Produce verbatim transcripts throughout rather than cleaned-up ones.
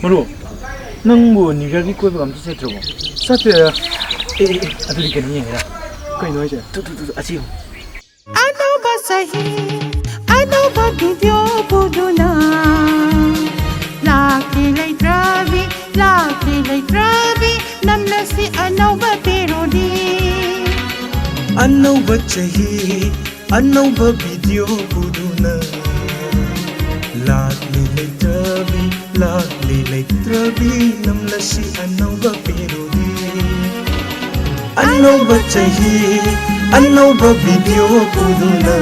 ꯃꯔꯨꯞ, ꯅꯪꯕꯨ New Yearꯒꯤ ꯀꯣꯏꯕꯒ ꯑꯝꯇ ꯆꯠꯇ꯭ꯔꯕꯣ? ꯆꯠꯇꯦꯗ꯫ ꯑꯦ, ꯑꯦ, ꯑꯦ, ꯑꯗꯨꯗꯤ ꯀꯩꯅꯣ ꯌꯦꯡꯒꯦꯔꯥ? ꯀꯩꯅꯣ ꯍꯥꯏꯁꯦ? ꯇꯨ, ꯇꯨ, ꯇꯨ, ꯇꯨ, ꯑꯁꯤ ꯌꯦꯡꯉꯨ꯫ ꯑꯅꯧꯕ ꯆꯍꯤ, ꯑꯅꯧꯕ video ꯄꯨꯗꯨꯅ ꯂꯥꯛꯂꯤ ꯂꯩꯇ꯭ꯔꯕꯤ, ꯂꯥꯛꯂꯤ ꯂꯩꯇ꯭ꯔꯕꯤ, ꯅꯝꯂꯁꯤ ꯑꯅꯧꯕ parody꯫ ꯑꯅꯧꯕ ꯆꯍꯤ, ꯑꯅꯧꯕ video ꯄꯨꯗꯨꯅ ꯂꯥꯛꯂꯤ ꯂꯩꯇ꯭ꯔꯕꯤ, ꯂꯥꯛꯂꯤ ꯂꯩꯇ꯭ꯔꯕꯤ, ꯅꯝꯂꯁꯤ ꯑꯅꯧꯕ parody꯫ ꯑꯅꯧꯕ ꯆꯍꯤ, ꯑꯅꯧꯕ video ꯄꯨꯗꯨꯅ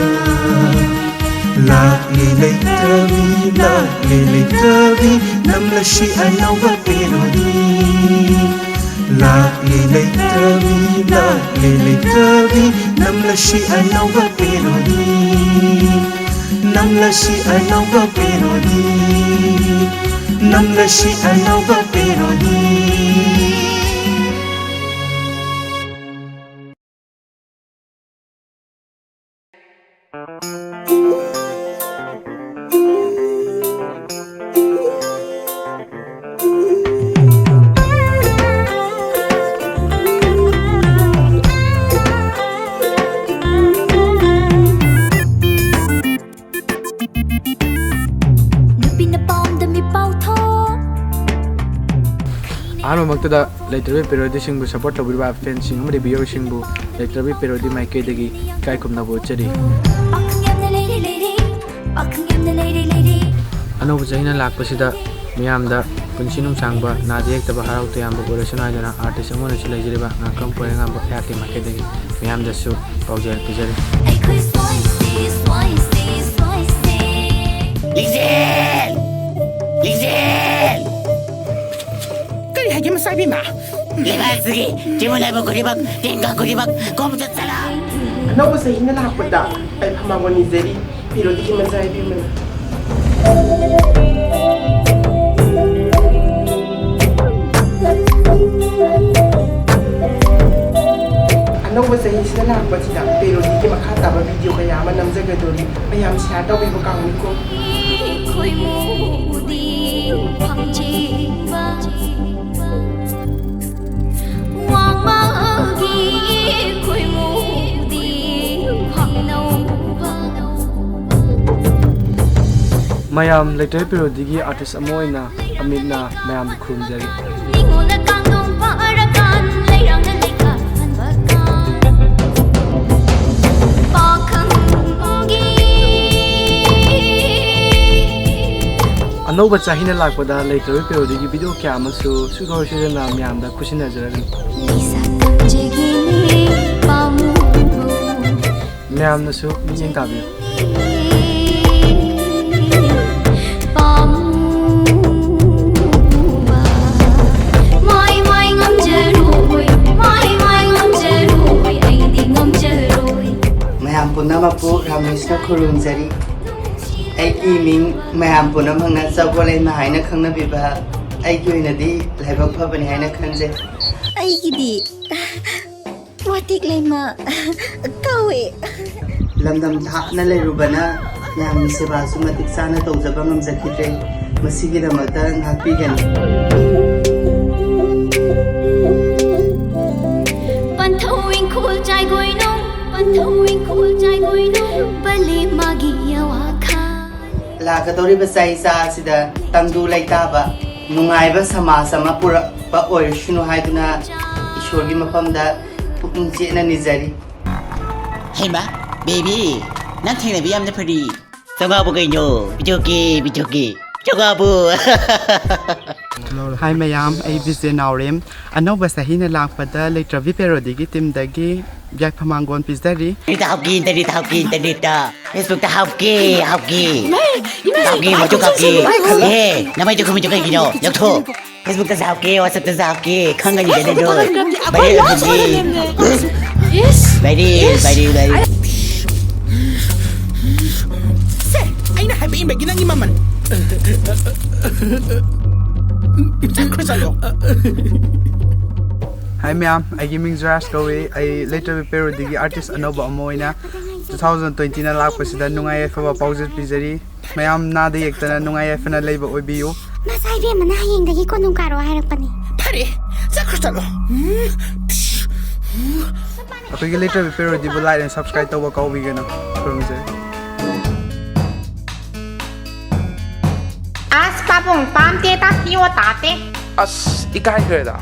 ꯂꯥꯛꯂꯤ ꯂꯩꯇ꯭ꯔꯕꯤ, ꯂꯥꯛꯂꯤ ꯂꯩꯇ꯭ꯔꯕꯤ, ꯅꯝꯂꯁꯤ ꯑꯅꯧꯕ parody꯫ ꯂꯥꯛꯂꯤ ꯂꯩꯇ꯭ꯔꯕꯤ, ꯂꯥꯛꯂꯤ ꯂꯩꯇ꯭ꯔꯕꯤ, ꯅꯝꯂꯁꯤ ꯑꯅꯧꯕ parody꯫ ꯅꯝꯂꯁꯤ ꯑꯅꯧꯕ parody꯫ ꯅꯝꯂꯁꯤ ꯑꯅꯧꯕ parody꯫ ꯅꯨꯄꯤꯅ ꯄꯥꯝꯗꯃꯤ ꯄꯥꯎꯊꯣꯛ꯫ ꯑꯍꯥꯟꯕꯃꯛꯇꯗ ꯂꯩꯇ꯭ꯔꯕꯤ parodyꯁꯤꯡꯕꯨ support ꯇꯧꯕꯤꯔꯤꯕ fanꯁꯤꯡ ꯑꯃꯗꯤ viewerꯁꯤꯡꯕꯨ ꯂꯩꯇ꯭ꯔꯕꯤ parody ꯃꯥꯏꯀꯩꯗꯒꯤ ꯏꯀꯥꯏ ꯈꯨꯝꯅꯕ ꯎꯠꯆꯔꯤ꯫ ꯄꯥꯈꯪ ꯌꯥꯝꯅ ꯂꯩꯔꯤ, ꯂꯩꯔꯤ, ꯄꯥꯈꯪ ꯌꯥꯝꯅ ꯂꯩꯔꯤ, ꯂꯩꯔꯤ꯫ ꯑꯅꯧꯕ ꯆꯍꯤꯅ ꯂꯥꯛꯄꯁꯤꯗ ꯃꯤꯌꯥꯝꯗ ꯄꯨꯟꯁꯤ ꯅꯨꯡꯁꯥꯡꯕ, ꯅꯥꯗ ꯌꯦꯛꯇꯕ, ꯍꯔꯥꯎ ꯇꯌꯥꯝꯕ ꯑꯣꯏꯔꯁꯅꯨ ꯍꯥꯏꯗꯨꯅ artist ꯑꯃ ꯑꯣꯏꯅꯁꯨ ꯂꯩꯖꯔꯤꯕ ꯉꯥꯀꯝ ꯄꯣꯏꯔꯩꯉꯥꯟꯕ ꯑꯩꯍꯥꯛꯀꯤ ꯃꯥꯏꯀꯩꯗꯒꯤ ꯃꯤꯌꯥꯝꯗꯁꯨ ꯄꯥꯎꯖꯦꯜ ꯄꯤꯖꯔꯤ꯫ ꯑꯩꯈꯣꯏ ꯁ꯭ꯋꯥꯏꯁꯦ, ꯁ꯭ꯋꯥꯏꯁꯦ, ꯁ꯭ꯋꯥꯏꯁꯦ꯫ ꯂꯤꯡꯖꯦꯜ! ꯂꯤꯡꯖꯦꯜ! ꯀꯔꯤ ꯍꯥꯏꯒꯦ, ꯃꯆꯥ ꯏꯕꯦꯝꯃ? ꯂꯩꯕꯥꯛꯁꯤꯒꯤ ꯆꯤꯃꯨ ꯂꯩꯕꯥꯛ ꯈꯨꯗꯤꯡꯃꯛ, ꯇꯦꯡꯀ ꯈꯨꯗꯤꯡꯃꯛ, ꯀꯣꯝ ꯆꯠꯆꯔꯥ! ꯑꯅꯧꯕ ꯆꯍꯤꯅ ꯂꯥꯛꯄꯗ ꯑꯩ ꯐꯝꯕꯥꯛ ꯅꯤꯖꯔꯤ꯫ parodyꯒꯤ ꯃꯆꯥ ꯏꯕꯦꯝꯃꯅ꯫ ꯑꯅꯧꯕ ꯆꯍꯤꯁꯤꯗ ꯂꯥꯛꯄꯁꯤꯗ parodyꯒꯤ ꯃꯈꯥ ꯇꯥꯕ video ꯀꯌꯥ ꯑꯃ ꯅꯝꯖꯒꯗꯣꯔꯤ꯫ ꯃꯌꯥꯝ share ꯇꯧꯕꯤꯕ ꯀꯥꯎꯅꯤꯀꯣ꯫ ꯑꯩꯈꯣꯏ ꯃꯨꯗꯤ ꯃꯌꯥꯝ ꯂꯩꯇ꯭ꯔꯦ ꯄꯦꯔꯣꯗꯤꯒꯤ ꯑꯥꯔꯇꯤꯁ ꯑꯃ ꯑꯣꯏꯅ ꯑꯃꯤꯠꯅ ꯃꯌꯥꯝꯕꯨ ꯈꯨꯔꯨꯝꯖꯔꯤ꯫ ꯑꯅꯧꯕ ꯆꯍꯤꯅ ꯂꯥꯛꯄꯗ ꯂꯩꯇ꯭ꯔꯕ ꯄꯦꯔꯣꯗꯤꯒꯤ ꯚꯤꯗꯤꯑꯣ ꯀꯌꯥ ꯑꯃꯁꯨ ꯁꯨꯡꯁꯣꯏ ꯁꯣꯏꯗꯅ ꯃꯌꯥꯝꯗ ꯈꯨꯠꯁꯤꯟꯅꯖꯔꯒꯅꯤ꯫ ꯃꯌꯥꯝꯅꯁꯨ ꯃꯤꯠꯌꯦꯡ ꯇꯥꯕꯤꯌꯨ꯫ ꯃꯌꯥꯝ ꯄꯨꯝꯅꯃꯛꯄꯨ ꯔꯥꯃꯦꯁꯅ ꯈꯨꯔꯨꯝꯖꯔꯤ꯫ ꯑꯩꯒꯤ ꯃꯤꯡ ꯃꯌꯥꯝ ꯄꯨꯝꯅꯃꯛꯅ ꯆꯧꯕꯣꯂꯩꯃ ꯍꯥꯏꯅ ꯈꯪꯅꯕꯤꯕ ꯑꯩꯒꯤ ꯑꯣꯏꯅꯗꯤ ꯂꯥꯏꯕꯛ ꯐꯕꯅꯤ ꯍꯥꯏꯅ ꯈꯟꯖꯩ꯫ ꯑꯩꯒꯤꯗꯤ ꯋꯥꯇꯦꯛ ꯂꯩꯃ ꯀꯧꯋꯦ꯫ ꯂꯝꯗꯝ ꯊꯥꯞꯅ ꯂꯩꯔꯨꯕꯅ ꯃꯌꯥꯝꯒꯤ ꯁꯦꯕꯥꯁꯨ ꯃꯇꯤꯛ ꯆꯥꯅ ꯇꯧꯖꯕ ꯉꯝꯖꯈꯤꯗ꯭ꯔꯦ꯫ ꯃꯁꯤꯒꯤꯗꯃꯛꯇ ꯉꯥꯛꯄꯤꯒꯅꯤ꯫ ꯄꯟꯊꯧ ꯏꯪꯈꯣꯜ ꯆꯥꯏꯒꯣꯏꯅꯨ, ꯄꯟꯊꯧ ꯏꯪꯈꯣꯜ ꯆꯥꯏꯒꯣꯏꯅꯨ, ꯄꯜꯂꯤ ꯃꯥꯒꯤ ꯌꯥꯋꯥꯈꯥ꯫ ꯂꯥꯛꯀꯗꯧꯔꯤꯕ ꯆꯍꯤꯆꯥ ꯑꯁꯤꯗ ꯇꯪꯗꯨ ꯂꯩꯇꯥꯕ ꯅꯨꯡꯉꯥꯏꯕ ꯁꯃꯥꯖ ꯑꯃ ꯄꯨꯔꯛꯄ ꯑꯣꯏꯔꯁꯅꯨ ꯍꯥꯏꯗꯨꯅ ꯏꯁꯣꯔꯒꯤ ꯃꯐꯝꯗ ꯄꯨꯛꯅꯤꯡ ꯆꯦꯠꯅ ꯅꯤꯖꯔꯤ꯫ ꯍꯩꯃꯥ, ꯕꯦꯕꯤ, ꯅꯪ ꯊꯦꯡꯅꯕ ꯌꯥꯝꯅ ꯐꯔꯤ꯫ ꯆꯥꯝꯃꯉꯥꯕꯨ ꯀꯩꯅꯣ? ꯄꯤꯊꯣꯛꯀꯦ, ꯄꯤꯊꯣꯛꯀꯦ꯫ ꯆꯥꯝꯃꯉꯥꯕꯨ꯫ ꯍꯥꯏ ꯃꯌꯥꯝ, ꯑꯩ ꯕꯤꯖꯦ ꯅꯥꯎꯔꯦꯝ꯫ ꯑꯅꯧꯕ ꯆꯍꯤꯅ ꯂꯥꯛꯄꯗ ꯂꯩꯇ꯭ꯔꯕꯤ ꯄꯦꯔꯣꯗꯤꯒꯤ ꯇꯤꯝꯗꯒꯤ ꯌꯥꯏꯐ ꯃꯥꯡꯒꯣꯟ ꯄꯤꯖꯔꯤ꯫ ꯏꯟꯇꯔꯅꯦꯠꯇ ꯍꯥꯞꯀꯦ, ꯏꯟꯇꯔꯅꯦꯠꯇ, ꯏꯟꯇꯔꯅꯦꯠꯇ꯫ Facebook-ꯇ ꯍꯥꯞꯀꯦ, ꯍꯥꯞꯀꯦ꯫ ꯏꯃꯥꯏ, ꯏꯃꯥꯏ, ꯍꯥꯞꯀꯦ, ꯃꯆꯨ ꯍꯥꯞꯀꯦ꯫ ꯏꯃꯥꯏ, ꯈꯜꯂꯣ꯫ ꯑꯦ, ꯅꯃꯥꯏꯗꯨ ꯈꯨꯝꯃꯤꯗꯨ ꯀꯩꯒꯤꯅꯣ? ꯂꯧꯊꯣꯛ꯫ Facebook-ꯇꯁꯨ ꯍꯥꯞꯀꯦ, WhatsApp-ꯇꯁꯨ ꯍꯥꯞꯀꯦ꯫ ꯈꯪꯒꯅꯤꯗꯅ ꯅꯣꯏ꯫ ꯑꯩꯈꯣꯏ ꯂꯣꯏ ꯁꯣꯏꯔꯅꯦꯃꯦ꯫ ꯏꯁ, viral, ꯏꯁ꯫ Viral, viral꯫ ꯁꯦ, ꯑꯩꯅ ꯍꯥꯏꯕ ꯏꯟꯕꯒꯤ ꯅꯪꯒꯤ ꯃꯃꯜ꯫ ꯆꯠꯈ꯭ꯔꯣ, ꯆꯠꯂꯣ꯫ ꯍꯥꯏ ꯃꯌꯥꯝ, ꯑꯩꯒꯤ ꯃꯤꯡ ꯖꯨꯔꯥꯖ ꯀꯧꯏ꯫ ꯑꯩ ꯂꯩꯇ꯭ꯔꯕꯤ ꯄꯦꯔꯣꯗꯤꯒꯤ ꯑꯥꯔꯇꯤꯁ ꯑꯅꯧꯕ ꯑꯃ ꯑꯣꯏꯅ two thousand twenty-ꯅ ꯂꯥꯛꯄꯁꯤꯗ ꯅꯨꯡꯉꯥꯏ ꯌꯥꯏꯐꯕ ꯄꯥꯎꯖꯦꯜ ꯄꯤꯖꯔꯤ꯫ ꯃꯌꯥꯝ ꯅꯥꯗ ꯌꯦꯛꯇꯅ ꯅꯨꯡꯉꯥꯏ ꯌꯥꯏꯐꯅ ꯂꯩꯕ ꯑꯣꯏꯕꯤꯌꯨ꯫ ꯃꯆꯥ ꯏꯕꯦꯝꯃꯅ ꯍꯌꯦꯡꯗꯒꯤ ꯀꯣꯅꯨꯡ ꯀꯥꯔꯛꯑꯣ ꯍꯥꯏꯔꯛꯄꯅꯦ꯫ ꯐꯔꯦ, ꯆꯠꯈ꯭ꯔꯣ ꯆꯠꯂꯣ꯫ ꯑꯩꯈꯣꯏꯒꯤ ꯂꯩꯇ꯭ꯔꯕꯤ ꯄꯦꯔꯣꯗꯤꯕꯨ like and subscribe ꯇꯧꯕ ꯀꯥꯎꯕꯤꯒꯅꯨ꯫ ꯈꯨꯔꯨꯝꯖꯔꯤ꯫ ꯑꯁ ꯄꯥꯕꯨꯡ, ꯄꯥꯝꯗꯦꯗ, ꯄꯤꯌꯣ ꯇꯥꯗꯦ꯫ ꯑꯁ, ꯏꯀꯥꯏꯈ꯭ꯔꯦꯗ꯫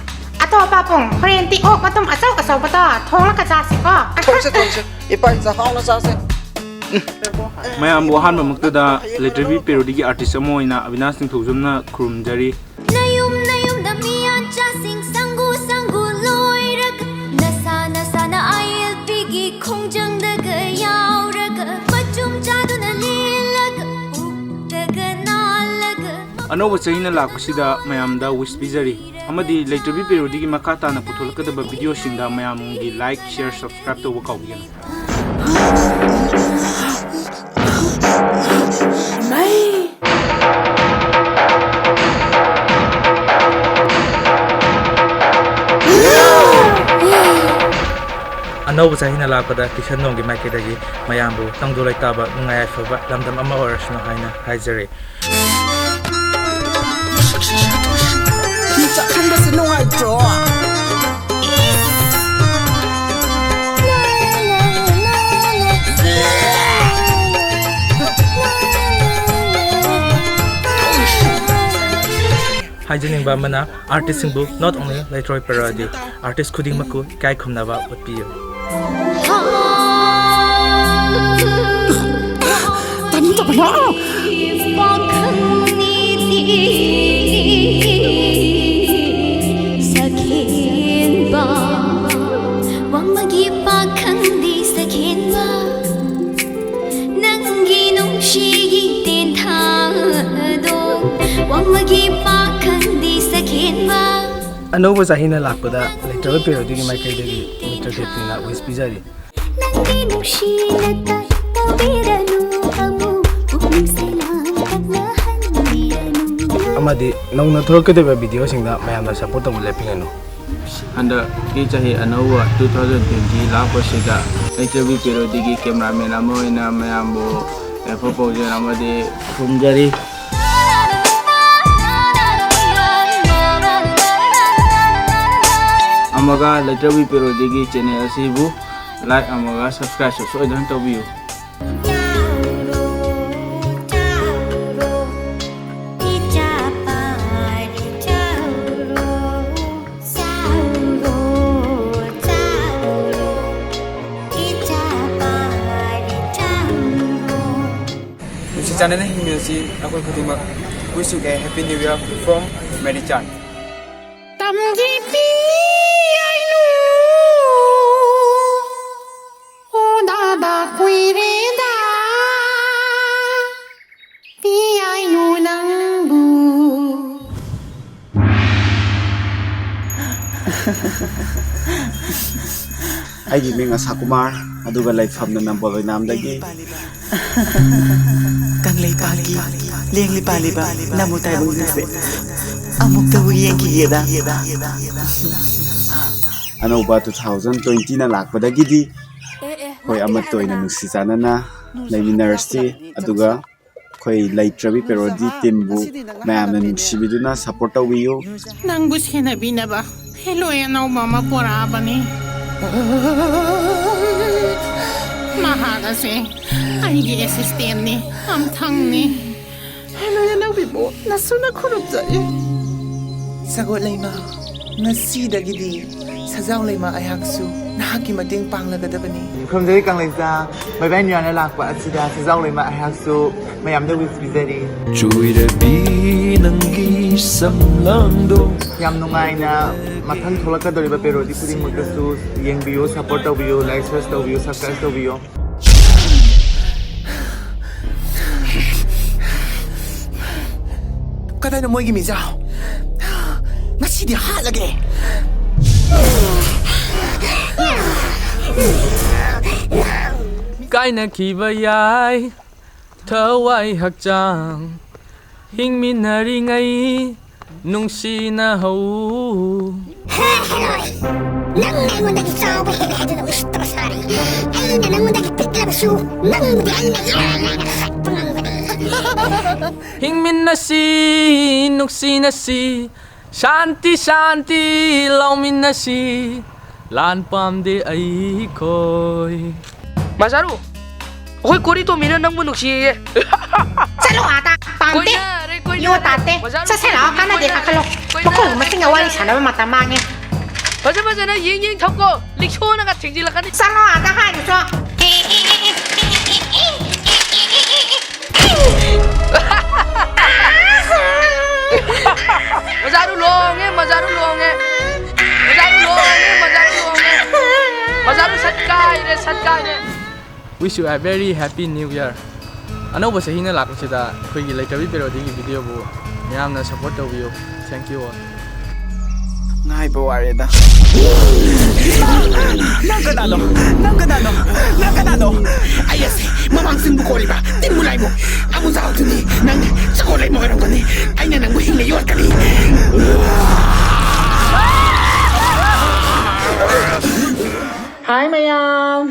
ꯑꯗꯣ ꯄꯥꯕꯨꯡ, ꯍꯣꯔꯦꯟ ꯇꯤꯑꯣꯛ ꯃꯇꯨꯝ ꯑꯆꯧ ꯑꯆꯧꯕꯗꯣ ꯊꯣꯡꯂꯒ ꯆꯥꯁꯤꯀꯣ꯫ ꯊꯣꯡꯁꯦ ꯊꯣꯡꯁꯦ, ꯏꯄꯥ ꯏꯆꯥ ꯍꯥꯎꯅ ꯆꯥꯁꯦ꯫ ꯃꯌꯥꯝꯕꯨ ꯑꯍꯥꯟꯕꯃꯛꯇꯗ ꯂꯩꯇ꯭ꯔꯕꯤ ꯄꯦꯔꯣꯗꯤꯒꯤ ꯑꯥꯔꯇꯤꯁ ꯑꯃ ꯑꯣꯏꯅ ꯑꯕꯤꯅꯥꯁ ꯅꯤꯡꯊꯧꯖꯝꯅ ꯈꯨꯔꯨꯝꯖꯔꯤ꯫ ꯅꯌꯨꯝ ꯅꯌꯨꯝꯗ ꯃꯤꯌꯥꯟꯆꯥꯁꯤꯡ ꯁꯪꯒꯨ ꯁꯪꯒꯨ ꯂꯣꯏꯔꯒ ꯅꯁꯥ ꯅꯁꯥꯅ ꯑꯥꯏ ꯑꯦꯜ ꯄꯤꯒꯤ ꯈꯣꯡꯖꯪꯗꯒ ꯌꯥꯎꯔꯒ ꯃꯆꯨꯝ ꯆꯥꯗꯨꯅ ꯂꯦꯜꯂꯒ ꯄꯨꯛꯇꯒ ꯅꯥꯜꯂꯒ ꯑꯅꯧꯕ ꯆꯍꯤꯅ ꯂꯥꯛꯄꯁꯤꯗ ꯃꯌꯥꯝꯗ ꯋꯤꯁ ꯄꯤꯖꯔꯤ ꯑꯃꯗꯤ ꯂꯩꯇ꯭ꯔꯕꯤ ꯄꯦꯔꯣꯗꯤꯒꯤ ꯃꯈꯥ ꯇꯥꯅ ꯄꯨꯊꯣꯛꯂꯛꯀꯗꯕ ꯚꯤꯗꯤꯑꯣꯁꯤꯡꯗ ꯃꯌꯥꯝꯒꯤ like, share, subscribe ꯇꯧꯕ ꯀꯥꯎꯕꯤꯒꯅꯨ꯫ ꯑꯅꯧꯕ ꯆꯍꯤꯅ ꯂꯥꯛꯄꯗ ꯀꯤꯁꯟ ꯅꯣꯡꯒꯤ ꯃꯥꯏꯀꯩꯗꯒꯤ ꯃꯌꯥꯝꯕꯨ ꯇꯪꯗꯨ ꯂꯩꯇꯥꯕ, ꯅꯨꯡꯉꯥꯏ ꯌꯥꯏꯐꯕ ꯂꯝꯗꯝ ꯑꯃ ꯑꯣꯏꯔꯁꯅꯨ ꯍꯥꯏꯅ ꯍꯥꯏꯖꯔꯤ꯫ ꯃꯤ ꯆꯠꯍꯟꯕꯁꯦ ꯅꯨꯡꯉꯥꯏꯇ꯭ꯔꯣ? ꯍꯥꯏꯖꯅꯤꯡꯕ ꯑꯃꯅ, ꯑꯥꯔꯇꯤꯁꯁꯤꯡꯕꯨ, not only ꯂꯩꯇ꯭ꯔꯣꯏ ꯄꯦꯔꯣꯗꯤ, ꯑꯥꯔꯇꯤꯁ ꯈꯨꯗꯤꯡꯃꯛꯄꯨ ꯏꯀꯥꯏ ꯈꯨꯝꯅꯕ ꯎꯠꯄꯤꯌꯨ꯫ ꯇꯥꯅꯤꯡꯗꯕꯅ! ꯄꯥꯈꯪꯅꯤꯗꯤ ꯁꯈꯦꯟꯕ, ꯋꯥꯡꯃꯒꯤ ꯄꯥꯈꯪꯗꯤ ꯁꯈꯦꯟꯕ, ꯅꯪꯒꯤ ꯅꯨꯡꯁꯤꯒꯤ ꯇꯦꯟꯊꯥꯗꯣ, ꯋꯥꯡꯃꯒꯤ ꯄꯥꯈꯪꯗꯤ ꯁꯈꯦꯟꯕ꯫ ꯑꯅꯧꯕ ꯆꯍꯤꯅ ꯂꯥꯛꯄꯗ ꯂꯩꯇ꯭ꯔꯕ ꯄꯦꯔꯣꯗꯤꯒꯤ ꯃꯥꯏꯀꯩꯗꯒꯤ ꯃꯤꯁꯇꯔ ꯀꯦꯄꯤꯅ ꯋꯤꯁ ꯄꯤꯖꯔꯤ꯫ ꯅꯪꯒꯤ ꯅꯨꯡꯁꯤꯅ ꯇꯧꯕꯤꯔꯅꯨ ꯑꯃꯨꯛ, ꯄꯨꯛꯅꯤꯡꯁꯦ ꯂꯥꯡꯇꯛꯅꯍꯟꯕꯤꯔꯅꯨ꯫ ꯑꯃꯗꯤ ꯅꯧꯅ ꯊꯣꯛꯂꯛꯀꯗꯧꯔꯤꯕ ꯚꯤꯗꯤꯑꯣꯁꯤꯡꯗ ꯃꯌꯥꯝꯅ ꯁꯞꯄꯣꯔꯠ ꯇꯧꯕ ꯂꯦꯞꯄꯤꯒꯅꯨ꯫ ꯍꯟꯗꯛꯀꯤ ꯆꯍꯤ ꯑꯅꯧꯕ two thousand twenty ꯂꯥꯛꯄꯁꯤꯗ ꯂꯩꯇ꯭ꯔꯕꯤ ꯄꯦꯔꯣꯗꯤꯒꯤ ꯀꯦꯃꯦꯔꯥꯃꯦꯟ ꯑꯃ ꯑꯣꯏꯅ ꯃꯌꯥꯝꯕꯨ ꯌꯥꯏꯐ ꯄꯥꯎꯖꯦꯜ ꯑꯃꯗꯤ ꯈꯨꯔꯨꯝꯖꯔꯤ꯫ ꯑꯗꯨꯒ ꯂꯩꯇ꯭ꯔꯕꯤ ꯄꯦꯔꯣꯗꯤꯒꯤ ꯆꯦꯅꯦꯜ ꯑꯁꯤꯕꯨ ꯂꯥꯏꯛ ꯑꯃꯒ ꯁꯕꯁꯀ꯭ꯔꯥꯏꯕꯁꯨ ꯁꯣꯏꯗꯅ ꯇꯧꯕꯤꯌꯨ꯫ ꯅꯨꯡꯁꯤ ꯆꯥꯟꯅꯅ ꯍꯤꯡꯃꯤꯟꯅꯁꯤ ꯑꯩꯈꯣꯏ ꯈꯨꯗꯤꯡꯃꯛ꯫ Wish you a happy new year from Mary Chan꯫ ꯇꯝꯖꯤꯄꯤ ꯌꯥꯏꯅꯨ, ꯎꯅꯗ ꯀꯨꯏꯔꯦꯗ, ꯄꯤ ꯌꯥꯏꯅꯨ ꯅꯪꯕꯨ꯫ ꯑꯩꯒꯤ ꯃꯤꯡ ꯑꯁꯥ ꯀꯨꯃꯥꯔ, ꯑꯗꯨꯒ ꯂꯩꯐꯝꯅ ꯅꯝꯕꯣꯜ ꯑꯣꯏꯅꯥꯝꯗꯒꯤ꯫ ꯀꯪꯂꯩꯄꯥꯛꯀꯤ ꯂꯦꯡꯂꯤ ꯄꯥꯜꯂꯤꯕ ꯅꯃꯨ ꯇꯥꯏꯕꯪꯁꯤꯡꯁꯦ ꯑꯃꯨꯛꯇꯕꯨ ꯌꯦꯡꯈꯤꯒꯦꯗ꯫ ꯑꯅꯧꯕ two thousand twenty ꯅ ꯂꯥꯛꯄꯗꯒꯤꯗꯤ ꯑꯩꯈꯣꯏ ꯑꯃꯠꯇ ꯑꯣꯏꯅ ꯅꯨꯡꯁꯤ ꯆꯥꯟꯅꯅ ꯂꯩꯃꯤꯟꯅꯔꯁꯤ, ꯑꯗꯨꯒ ꯑꯩꯈꯣꯏ ꯂꯩꯇ꯭ꯔꯕꯤ ꯄꯦꯔꯣꯗꯤ ꯇꯤꯝꯕꯨ ꯃꯌꯥꯝꯅ ꯅꯨꯡꯁꯤꯕꯤꯗꯨꯅ ꯁꯞꯄꯣꯔꯠ ꯇꯧꯕꯤꯌꯨ꯫ ꯅꯪꯕꯨ ꯁꯦꯟꯅꯕꯤꯅꯕ ꯍꯦꯂꯣꯏ ꯑꯅꯧꯕ ꯑꯃ ꯄꯣꯔꯛꯑꯕꯅꯤ꯫ ꯃꯍꯥꯛ ꯑꯁꯦ ꯑꯩꯒꯤ ꯑꯦꯁꯤꯁꯇꯦꯟꯅꯤ, ꯑꯝꯊꯪꯅꯤ꯫ ꯍꯦꯂꯣꯏ ꯑꯅꯧꯕꯤꯕꯨ ꯅꯁꯨꯅ ꯈꯨꯔꯨꯝꯖꯔꯤ꯫ ꯁꯒꯣꯜ ꯂꯩꯃ, ꯉꯁꯤꯗꯒꯤꯗꯤ ꯁꯖꯥꯎ ꯂꯩꯃ ꯑꯩꯍꯥꯛꯁꯨ ꯅꯍꯥꯛꯀꯤ ꯃꯇꯦꯡ ꯄꯥꯡꯂꯒꯗꯕꯅꯤ꯫ ꯈꯨꯔꯨꯝꯖꯔꯤ ꯀꯪꯂꯩꯖꯥ, ꯃꯩꯕꯥꯏ ꯅꯤꯌꯥꯅ ꯂꯥꯛꯄ ꯑꯁꯤꯗ ꯁꯖꯥꯎ ꯂꯩꯃ ꯑꯩꯍꯥꯛꯁꯨ ꯃꯌꯥꯝꯗ ꯋꯤꯁ ꯄꯤꯖꯔꯤ꯫ ꯆꯣꯏꯔꯕꯤ ꯅꯪꯒꯤ ꯁꯝꯂꯥꯡꯗꯣ꯫ ꯌꯥꯝ ꯅꯨꯡꯉꯥꯏꯅ ꯃꯊꯪ ꯊꯣꯛꯂꯛꯀꯗꯧꯔꯤꯕ ꯄꯦꯔꯣꯗꯤ ꯈꯨꯗꯤꯡꯃꯛꯇꯁꯨ ꯌꯦꯡꯕꯤꯌꯨ, ꯁꯞꯄꯣꯔꯠ ꯇꯧꯕꯤꯌꯨ, ꯂꯥꯏꯛ, ꯁꯤꯌꯔ ꯇꯧꯕꯤꯌꯨ, ꯁꯕꯁꯀ꯭ꯔꯥꯏꯕ ꯇꯧꯕꯤꯌꯨ꯫ ꯀꯗꯥꯏꯅꯣ ꯃꯣꯏꯒꯤ ꯃꯤꯖꯥꯎ? ꯉꯁꯤꯗꯤ ꯍꯥꯠꯂꯒꯦ꯫ ꯀꯥꯏꯅꯈꯤꯕ ꯌꯥꯏ ꯊꯋꯥꯏ ꯍꯛꯆꯥꯡ, ꯍꯤꯡꯃꯤꯟꯅꯔꯤꯉꯩ ꯅꯨꯡꯁꯤꯅꯍꯧ꯫ ꯍꯦ ꯍꯦꯔꯣꯏ, ꯅꯪꯅ ꯑꯩꯉꯣꯟꯗꯒꯤ ꯆꯥꯎꯕ ꯍꯦꯜꯂꯦ ꯍꯥꯏꯗꯨꯅ ꯎꯁꯤꯠꯇꯕ ꯁꯥꯔꯤ꯫ ꯑꯩꯅ ꯅꯪꯉꯣꯟꯗꯒꯤ ꯄꯤꯛꯂꯕꯁꯨ ꯅꯪꯕꯨꯗꯤ ꯑꯩꯅ ꯏꯔꯥꯏ ꯂꯥꯏꯅ ꯍꯥꯠꯄ ꯉꯝꯒꯅꯤ꯫ ꯍꯤꯡꯃꯤꯟꯅꯁꯤ, ꯅꯨꯡꯁꯤꯅꯁꯤ, ꯁꯥꯟꯇꯤ ꯁꯥꯟꯇꯤ ꯂꯧꯃꯤꯟꯅꯁꯤ, ꯂꯥꯟ ꯄꯥꯝꯗꯦ ꯑꯩꯈꯣꯏ꯫ ꯃꯖꯥꯔꯨ, ꯑꯩꯈꯣꯏ ꯀꯣꯔꯤ ꯇꯣꯝꯕꯤꯅ ꯅꯪꯕꯨ ꯅꯨꯡꯁꯤꯌꯦ꯫ ꯆꯠꯂꯣ ꯑꯥꯗ, ꯄꯥꯝꯗꯦ꯫ ꯀꯣꯏꯅꯔꯦ, ꯀꯣꯏꯅꯔꯦ꯫ ꯌꯣ ꯇꯥꯗꯦ꯫ ꯃꯖꯥꯔꯨ, ꯆꯠꯁꯦ ꯂꯥꯛꯑꯣ, ꯀꯥꯟꯅꯗꯦ, ꯀꯣꯏꯅꯔꯦ, ꯀꯥꯈꯠꯂꯣ꯫ ꯀꯣꯏꯅꯔꯦ, ꯃꯈꯣꯏ ꯃꯁꯤꯡꯒ ꯋꯥꯔꯤ ꯀꯣꯏꯅꯔꯦ꯫ ꯁꯥꯟꯅꯕ ꯃꯇꯝ ꯃꯥꯡꯉꯦ꯫ ꯐꯖ ꯐꯖꯅ ꯌꯦꯡ ꯌꯦꯡ ꯊꯧꯀꯣ, ꯂꯤꯛꯁꯣꯅꯒ ꯊꯦꯡꯖꯤꯜꯂꯛꯀꯅꯤ꯫ ꯆꯠꯂꯣ ꯑꯥꯗ ꯍꯥꯏꯔꯤꯁꯣ꯫ ꯃꯖꯥꯔꯨ ꯂꯣꯡꯉꯦ, ꯃꯖꯥꯔꯨ ꯂꯣꯡꯉꯦ꯫ ꯃꯖꯥꯔꯨ ꯂꯣꯡꯉꯦ, ꯃꯖꯥꯔꯨ ꯂꯣꯡꯉꯦ꯫ ꯃꯖꯥꯔꯨ ꯁꯠ ꯀꯥꯏꯔꯦ, ꯁꯠ ꯀꯥꯏꯔꯦ꯫ Wish you a very happy new year. ꯑꯅꯧꯕ ꯆꯍꯤꯅ ꯂꯥꯛꯄꯁꯤꯗ ꯑꯩꯈꯣꯏꯒꯤ ꯂꯩꯇꯕꯤ ꯄꯦꯔꯣꯗꯤꯒꯤ ꯚꯤꯗꯤꯑꯣꯕꯨ ꯃꯌꯥꯝꯅ ꯁꯞꯄꯣꯔꯠ ꯇꯧꯕꯤꯌꯨ꯫ Thank you all. ꯉꯥꯏꯕ ꯋꯥꯔꯦꯗ꯫ ꯅꯪ ꯀꯅꯥꯅꯣ? ꯅꯪ ꯀꯅꯥꯅꯣ? ꯅꯪ ꯀꯅꯥꯅꯣ? ꯑꯩ ꯑꯁꯤ ꯃꯃꯥꯡꯁꯤꯡꯕꯨ ꯀꯣꯜꯂꯤꯕ ꯇꯤꯟꯕꯨ ꯂꯥꯏꯃꯨ ꯑꯃꯨꯖꯥꯎꯗꯨꯅꯤ꯫ ꯅꯪ ꯆꯀꯣꯜ ꯂꯩꯃ ꯑꯣꯏꯔꯝꯒꯅꯤ꯫ ꯑꯩꯅ ꯅꯪꯕꯨ ꯍꯤꯡꯅ ꯌꯣꯠꯀꯅꯤ꯫ ꯍꯥꯏ ꯃꯌꯥꯝ!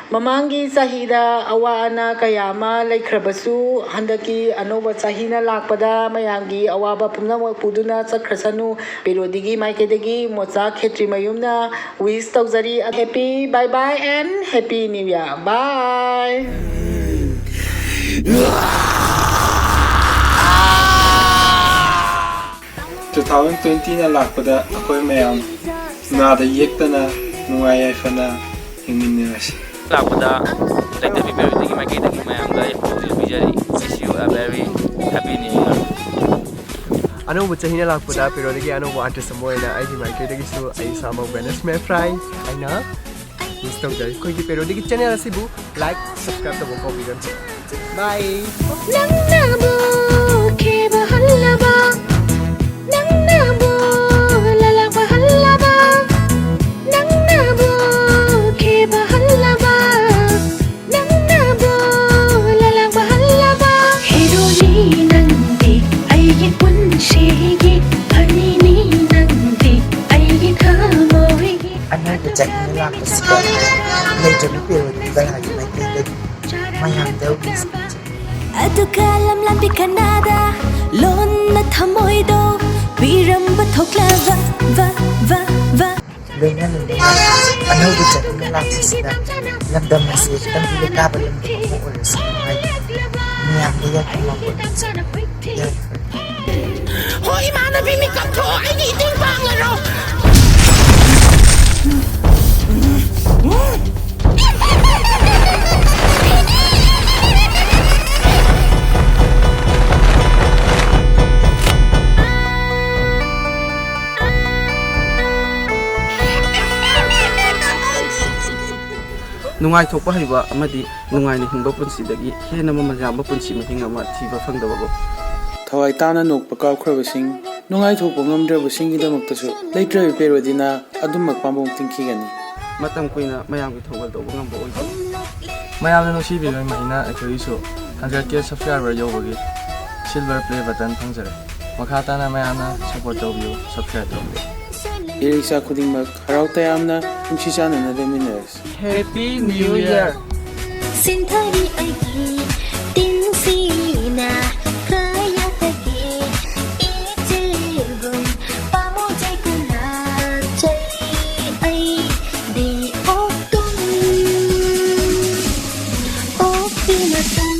ꯃꯃꯥꯡꯒꯤ ꯆꯍꯤꯗ ꯑꯋꯥ ꯑꯅꯥ ꯀꯌꯥ ꯑꯃ ꯂꯩꯈ꯭ꯔꯕꯁꯨ, ꯍꯟꯗꯛꯀꯤ ꯑꯅꯧꯕ ꯆꯍꯤꯅ ꯂꯥꯛꯄꯗ ꯃꯌꯥꯝꯒꯤ ꯑꯋꯥꯕ ꯄꯨꯝꯅꯃꯛ ꯄꯨꯗꯨꯅ ꯆꯠꯈ꯭ꯔꯁꯅꯨ꯫ ꯄꯦꯔꯣꯗꯤꯒꯤ ꯃꯥꯏꯀꯩꯗꯒꯤ ꯃꯣꯆꯥ ꯈꯦꯇ꯭ꯔꯤꯃꯌꯨꯝꯅ wish ꯇꯧꯖꯔꯤ꯫ Happy bye bye and happy new year. Bye. Two thousand twenty ꯅ ꯂꯥꯛꯄꯗ ꯑꯩꯈꯣꯏ ꯃꯌꯥꯝ ꯅꯥꯗ ꯌꯦꯛꯇꯅ ꯅꯨꯡꯉꯥꯏ ꯌꯥꯏꯐꯅ ꯍꯤꯡꯃꯤꯟꯅꯔꯁꯤ꯫ ꯂꯥꯛꯄꯗ ꯂꯩꯇꯕꯤ ꯄꯦꯔꯣꯗꯤꯒꯤ ꯃꯥꯏꯀꯩꯗꯒꯤ ꯃꯌꯥꯝꯗ ꯌꯥꯏꯐ ꯄꯥꯎꯖꯦꯜ ꯄꯤꯖꯔꯤ꯫ Wish you a very happy new year. ꯑꯅꯧꯕ ꯆꯍꯤꯅ ꯂꯥꯛꯄꯗ ꯄꯦꯔꯣꯗꯤꯒꯤ ꯑꯅꯧꯕ artist ꯑꯃ ꯑꯣꯏꯅ ꯑꯩꯒꯤ ꯃꯥꯏꯀꯩꯗꯒꯤꯁꯨ ꯑꯩ ꯏꯁꯥꯃꯛ ꯕꯦꯅꯁ ꯃꯦꯐ꯭ꯔꯥꯏ ꯑꯩꯅ wish ꯇꯧꯖꯔꯤ꯫ ꯑꯩꯈꯣꯏꯒꯤ ꯄꯦꯔꯣꯗꯤꯒꯤ channel ꯑꯁꯤꯕꯨ like, subscribe ꯇꯧꯕ ꯀꯥꯎꯕꯤꯒꯅꯨ꯫ Bye. ꯅꯪꯅꯕꯨ ꯈꯦꯕ ꯍꯜꯂꯕ, ꯅꯪꯅꯕꯨ ꯂꯂꯕ ꯍꯜꯂꯕ, ꯅꯪꯅꯕꯨ ꯈꯦꯕ ꯍꯜꯂꯕ, ꯅꯪꯅꯕꯨ ꯂꯂꯕ ꯍꯜꯂꯕ꯫ ꯍꯦꯔꯣꯅꯤ ꯅꯪꯗꯤ ꯑꯩꯒꯤ ꯄꯨꯟꯁꯤꯒꯤ, ꯐꯅꯤꯅꯤ ꯅꯪꯗꯤ ꯑꯩꯒꯤ ꯊꯃꯣꯏꯒꯤ꯫ ꯑꯅꯧꯕ ꯆꯍꯤꯅ ꯂꯥꯛꯄꯁꯤꯗ ꯂꯩꯇꯕꯤ ꯄꯦꯔꯣꯗꯤ ꯕꯂꯥꯒꯤ ꯃꯥꯏꯀꯩꯗꯒꯤ ꯃꯌꯥꯝꯗ wish ꯇꯧꯖꯔꯤ꯫ ꯑꯗꯨꯒ ꯂꯝꯂꯥꯟꯕꯤ ꯀꯅꯥꯗ ꯂꯣꯟꯅ ꯊꯃꯣꯏꯗꯣ ꯄꯤꯔꯝ ꯊꯣꯛꯂꯕ ꯕ ꯕ ꯕ ꯂꯣꯏꯅ ꯂꯣꯏꯅꯅ ꯑꯅꯧꯕ ꯆꯍꯤ ꯑꯃ ꯂꯥꯛꯄꯁꯤꯗ ꯂꯝꯗꯝ ꯑꯁꯤ ꯂꯝꯕꯤ ꯂꯩꯇꯥꯕ ꯂꯝꯗꯝ ꯑꯃ ꯑꯣꯏꯔꯁꯨ ꯅꯨꯡꯉꯥꯏꯕ ꯃꯌꯥꯝꯗ ꯌꯥꯏꯐꯅꯕ ꯌꯥꯏꯐꯔꯦ꯫ ꯍꯣ ꯏꯃꯥꯟꯅꯕꯤ, ꯃꯤꯀꯞ ꯊꯣꯛꯑꯣ, ꯑꯩꯒꯤ ꯏꯇꯦꯡ ꯄꯥꯡꯂꯔꯣ꯫ ꯅꯨꯡꯉꯥꯏꯊꯣꯛꯄ ꯍꯩꯕ ꯑꯃꯗꯤ ꯅꯨꯡꯉꯥꯏꯅ ꯍꯤꯡꯕ ꯄꯨꯟꯁꯤꯗꯒꯤ ꯍꯦꯟꯅ ꯃꯃꯜ ꯌꯥꯝꯕ ꯄꯨꯟꯁꯤ ꯃꯍꯤꯡ ꯑꯃ ꯊꯤꯕ ꯐꯪꯗꯕꯒꯨꯝ꯫ ꯊꯋꯥꯏ ꯇꯥꯅ ꯅꯣꯛꯄ ꯀꯥꯎꯈ꯭ꯔꯕꯁꯤꯡ, ꯅꯨꯡꯉꯥꯏꯊꯣꯛꯄ ꯉꯝꯗ꯭ꯔꯕꯁꯤꯡꯒꯤꯗꯃꯛꯇꯁꯨ ꯂꯩꯇ꯭ꯔꯕꯤ ꯄꯦꯔꯣꯗꯤꯅ ꯑꯗꯨꯝꯃꯛ ꯄꯥꯝꯕꯣꯝ ꯇꯤꯡꯈꯤꯒꯅꯤ꯫ ꯃꯇꯝ ꯀꯨꯏꯅ ꯃꯌꯥꯝꯒꯤ ꯊꯧꯒꯜ ꯇꯧꯕ ꯉꯝꯕ ꯑꯣꯏꯖꯧ꯫ ꯃꯌꯥꯝꯅ ꯅꯨꯡꯁꯤꯕꯤꯕꯒꯤ ꯃꯍꯩꯅ ꯑꯩꯈꯣꯏꯒꯤꯁꯨ hundred K subscriber ꯌꯧꯕꯒꯤ silver play button ꯐꯪꯖꯔꯦ꯫ ꯃꯈꯥ ꯇꯥꯅ ꯃꯌꯥꯝꯅ support ꯇꯧꯕꯤꯌꯨ, subscribe ꯇꯧꯕꯤꯌꯨ꯫ ꯏꯔꯩꯆꯥ ꯈꯨꯗꯤꯡꯃꯛ ꯍꯔꯥꯎ ꯇꯌꯥꯝꯅ ꯅꯨꯡꯁꯤ ꯆꯥꯟꯅꯅ ꯂꯩꯃꯤꯟꯅꯔꯁꯤ꯫ Happy New Year! ꯁꯤꯟꯊꯔꯤ ꯑꯩꯒꯤ ꯇꯤꯟꯁꯤꯅ ꯀꯌꯥꯗꯒꯤ ꯏꯆꯦꯜꯒꯨꯝ ꯄꯥꯝꯃꯨꯖꯩ ꯀꯅꯥ ꯆꯩ ꯑꯩꯗꯤ ꯑꯣꯛꯇꯨꯝ ꯑꯣꯛꯄꯤ ꯃꯇꯨꯝ